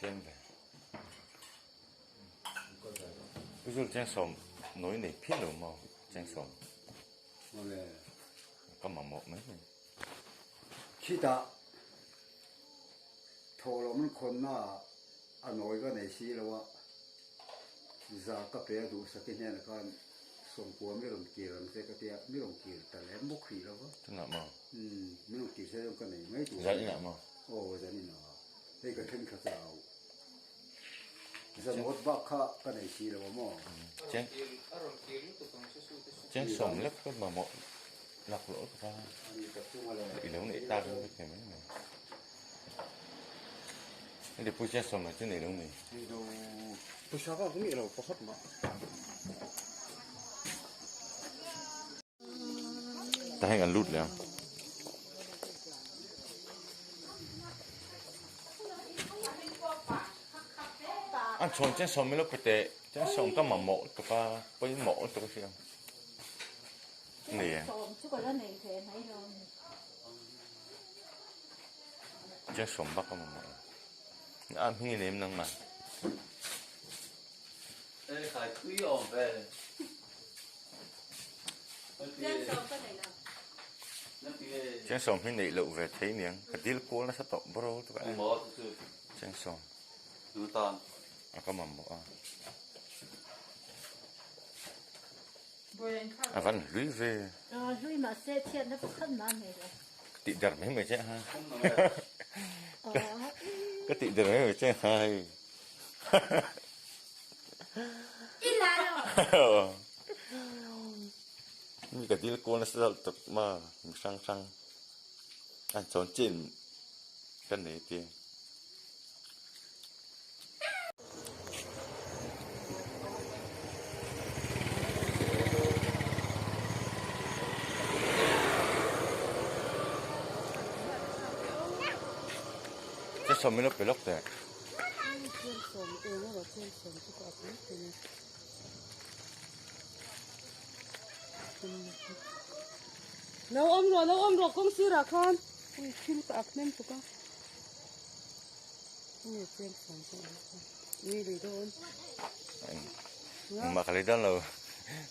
Tlem ve. Usual cheng sawm nawi nei phian lo maw cheng sawm. Ka mamawh mai mai. Khitah thawhlawm an khawnna ah a nawi ka nei si lo a, za ka pe a duhsaki hnenah khan sawmkua mi rawn kir ang che ka tia, mi rawn kir ta lem bawk hrih lo va. Tunah maw? Umm, mi rawn kir se chuan ka nei mai tur. Zan inah maw? Aw, zan inah. Hei ka then kha chau. Zanawt bak kha ka nei si lo a maw? Cheng cheng sawm lek ka mamawh lak loh ka i lo neih tak in ka ti mai mai. Heti pui cheng sawm chu nei lo nei. Pawisa ka ka ngeih lo pakhat mah. Tah hian kan lut leh a. An chhawn chen sawm milo pe teh chen sawm ka mamawh lutuk a pawimawh lutuk a hria ni e chen sawm bak ka mamawh lo a hming i nem nangmah. Cheng sawm hi neih loh ve thei niang ka dil kual nasa tawh bro chu ka en cheng sawm a ka mamawh a a van hlui ve tih der mai mai che ha ka tih der mai mai che ha hei. Mi ka dil kual nasa deuh tuk ma mi hrang hrang an chawn chin ka nei ti. Che sawm min lo pe lawk teh. Lo awm rawh, lo awm rawh kawng sirah khan ui thil ka ak hnem tuk a. Nge chen sawm chu awm kha. Nge lei dawn. Mah ka lei dawn lo.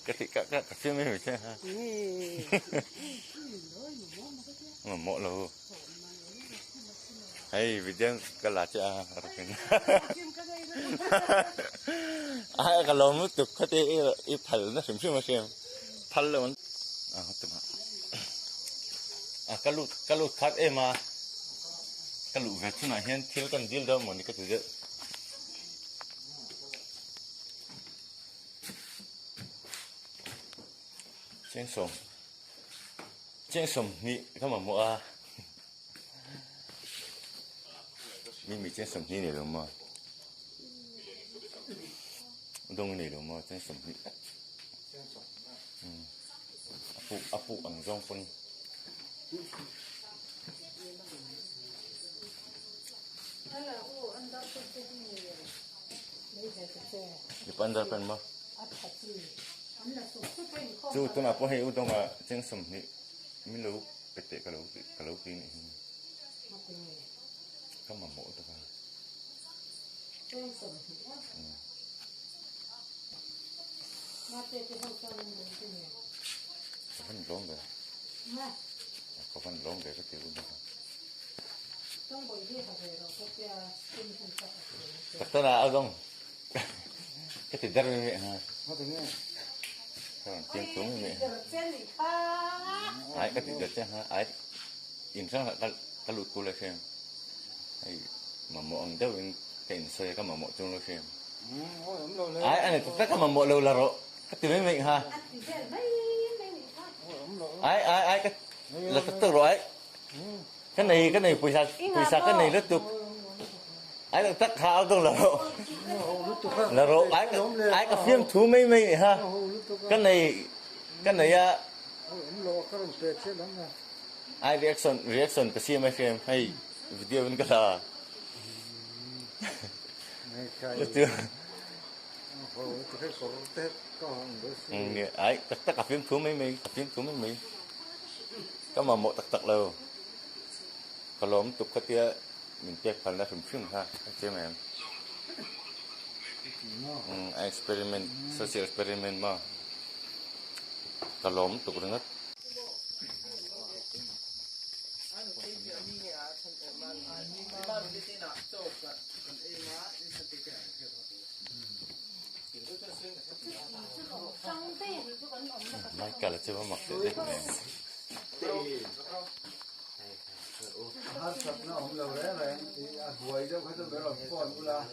Ka ti ka ka ka fiam em che ha. Nge. Mamawh lo. Hei video ka la che a rakin. Ai ka lawm lutuk khati i phal na hrim hrim a hrim. Phal lo an a tuma. A ka lut ka lut khat em a. Ka luh ve chunah hian thil kan dil dawn mawni ka ti deuh. Cheng sawm cheng sawm hnih ka mamawh a. Mi mi chen sawmhnih nei lo maw? Dawng nei lo maw chen sawmhnih? A puk a puk ang zawng pawn. Mipa an dar pen maw? Chu tunah pawh hei u dawnga cheng sawmhnih min lo pe teh ka lo ka lo ti nih hi. Ka mamawh tak a. Ka van lawm ve. Ka van lawm ve ka ti u bawk a. Tak tak a dawng. Ka ti der mai ha. Ka rawn tiang tum mai. Ai ka ti der che ha. Ai in hrang ka ka lut kul a hriam. Hei mamawh ang deuh in ka insawi a ka mamawh chung lo hriam. Ai ani tak tak ka mamawh lo la rawh ka ti mai mai ha. Ai ai ai ka la tak tak rawh ai. Ka nei ka nei pawisa pawisa ka nei lutuk. Ai tak tak kha au dawng la rawh. La rawh ai ka ai ka fiam thu mai mai ha. Ka nei ka nei a. Ai reaction reaction ka siam a hriam hei video in ka la. Ai tak tak ka fiam thu mai mai ka fiam thu mai mai. Ka mamawh tak tak lo. Ka lawm tuk khatia min pek phalna hrim hrim kha ka chiang em. Experiment social experiment maw ka lawm tuk ringawt. Michael a chu va mak teh deuh mai.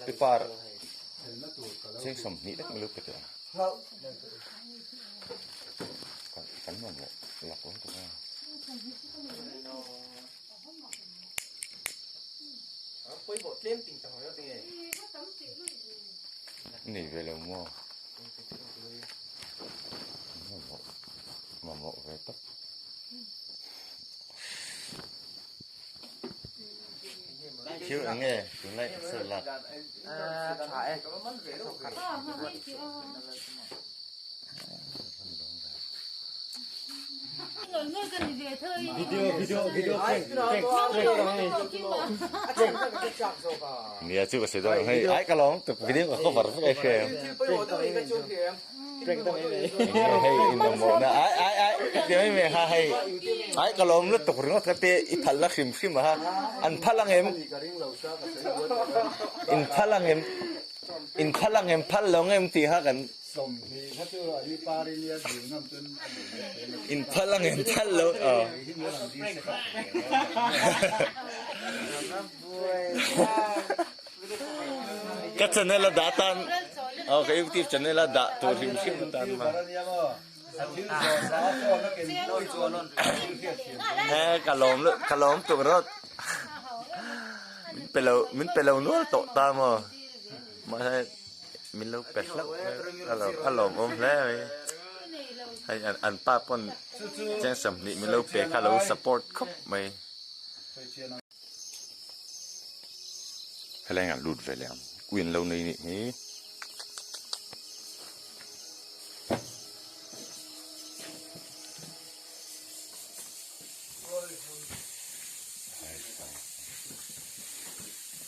Pipar cheng 20 lek mai lo pe teh ang. Kan mamawh lak awm tuk a. Nei ve lo maw? Mamawh mamawh ve tawp. Thil eng nge tunlai sawi lak? Nia chu ka sawi dawn hei ai ka lawm tuk video ka cover vek ai hria hei in mamawh na ai ai ai ka ti mai mai ha hei ai ka lawm lutuk ringawt ka ti i phal na hrim hrim a ha an phal ang em in phal ang em in phal ang em phal lo ang em tih kha kan In phal ang em phal lo aw. Ka channel a dah tan aw ka YouTube channel a dah tur hrim hrim atan ma. He ka lawm ka lawm tuk rawt. Min pe lo min pe lo nual tawh ta maw. Mahse min lo pe hlauh mai a lo a lawmawm hle mai hei an an pa pawn cheng 20 min lo pe kha lo support khawp mai. Helai ah lut ve leh ang queen lo nei nih hi.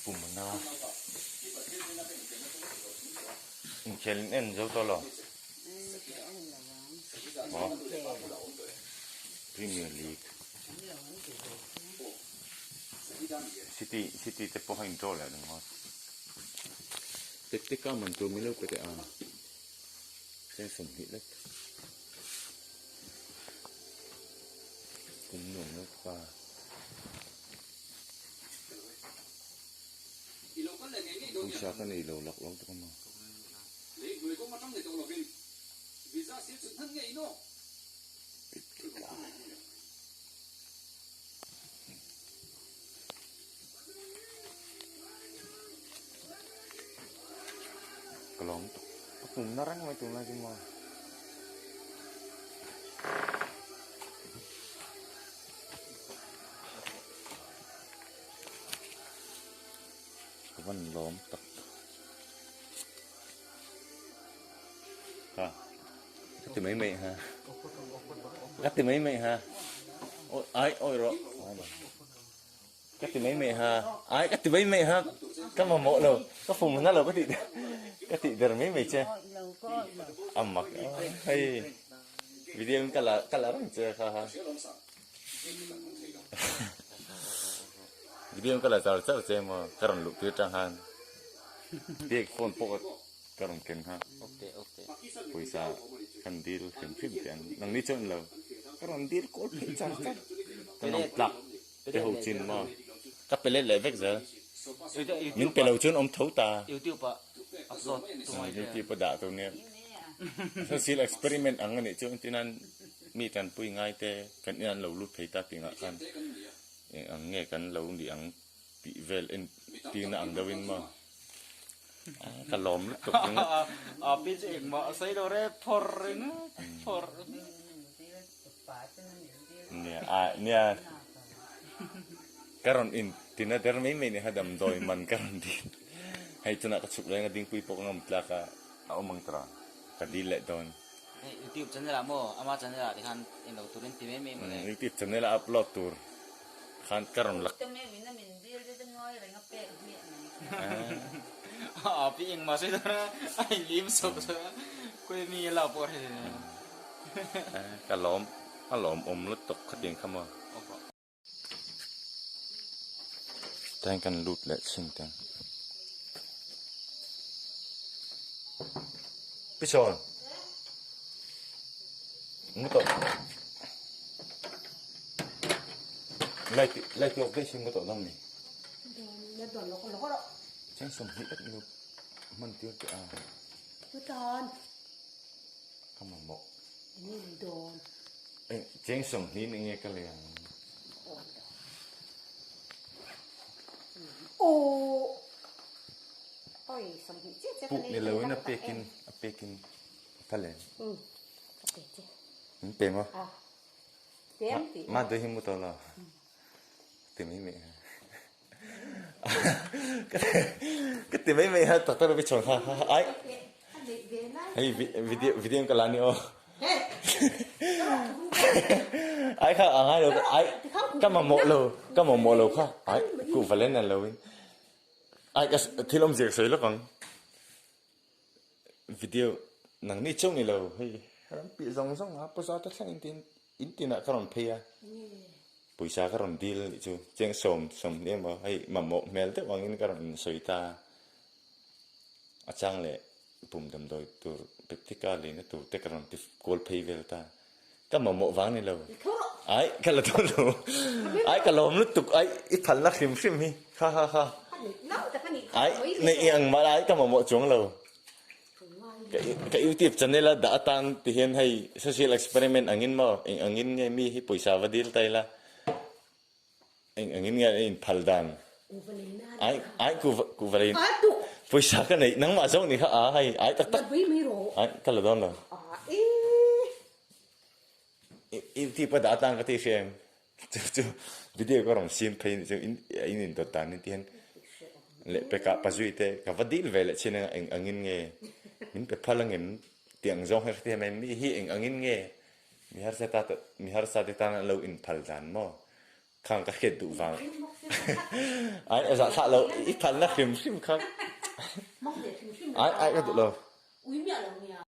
Pumna inkhel in en zo tawh lo maw Premier League City City te pawh a in draw leh ringawt Tactic a man tur min lo pe teh a cheng 20 lek. Kum nuam lo pa. Pawisa ka nei lo lak lo tak a maw. Ka lawm tuk. A pum na reng mai tunlai chu maw. Ka van lawm tak. Ha. Ka ti mai mai ha. Ka ti mai mai ha. Ôi ai ôi ro. Ka ti mai mai ha. Ai ka ti mai mai ha. Ka mamawh lo. Ka phum na lo ka ti ka ti der mai mai che. Amak hei video in ka la ka la reng che kha ha. Video in ka la char char che maw ka rawn luh tir tang han. Biak phone pawh ka rawn ken kha. Pawisa kan dil hrim hrim te an nangni chuan lo ka rawn dil kawl phei char char. Ka ngam tlak. Te ho chin maw? Ka pe let leh vek zel. Min pe lo chuan awm tho ta. YouTube ah upload tu mai te. YouTube a dah tur nia. Social experiment ang anih chu engtin mi tanpui ngai te kan in an lo lut thei ta tih ngah khan eng ang nge kan lo nih ang tih vel en tirna ang deuh in maw? Ka lawm lutuk ringawt. A pi chu engmah a sawi lo re phawrh ringawt phawrh. Nia a nia ka rawn in tina der mai mai ni kha damdawi man ka rawn dil hei chunah ka chhuk reng a dingpui pawh ka ngam tlak a a awm ang tawh ka dil leh dawn. Hei youtube channel ah maw ama channel ah tikhan en lo turin ti mai mai mawle. Youtube channel a upload tur khan ka rawn lak. A pi engmah sawi dawn a, a inlim sawk sawk a, khawi mi a lak pawh a hre thei lo. Ka lawm, a lawmawm lutuk khatiang kha maw. Tlai kan lut leh chhin teng. Pi Chawn. Ngu tawh. Light light off daih sin ngu tawh dang ni. Cheng 20 tak ni hman tir teh a. Ka mamawh. Cheng 20 ni nge ka lei ang. Puk ni lo in a pekin a pekin a phal em? Min pe maw? Ma dui hi mu tawh lo. Ti mai mai ha. Ka ti mai mai ha tak tak lo chhawng ha ha ai. Hei video video ka la ni aw. Ai kha a ngai lo ai ka mamawh lo ka mamawh lo kha ai ku valen an lo in. Ai ka thil awm zir sawi lawk ang. Video nang ni chauh ni lo hei ram piah zawng zawng a pawisa te thleng in tin in tinah ka rawn phei a. Pawisa ka rawn dil anih chu chiang sawm sawm hle maw hei mamawh hmel deuh angin ka rawn sawi ta a chang leh pum damdawi tur peptika lehna tur te ka rawn ti kual phei vel ta ka mamawh vang ni lo ai ka la dawn lo ai ka lawm lutuk ai i phalna hrim hrim hi ha ha ha ai nei ang mah ai ka mamawh chuang lo. Ka YouTube channel a dah atan ti hian hei social experiment angin maw eng angin nge mi hi pawisa va dil ta ila eng angin nge an inphal dan ai ai ku ku va lei pawisa ka neih nangmah zawk ni kha a hei ai tak tak ai ka la dawn lo YouTube a dah atan ka ti hria em Chu chu video ka rawn siam phei anih chu in in indawt dan in ti hian leh pekah pazui te ka va dil ve leh chin anga eng angin nge min pe phal angem tih ang zawng hi hre mai mi hi eng angin nge mi harsa ta mi harsa te tan an lo in phal dan maw khang ka hriat duh vang ai a zah thlah lo i phalna hrim hrim kha ai ai ka duh lo.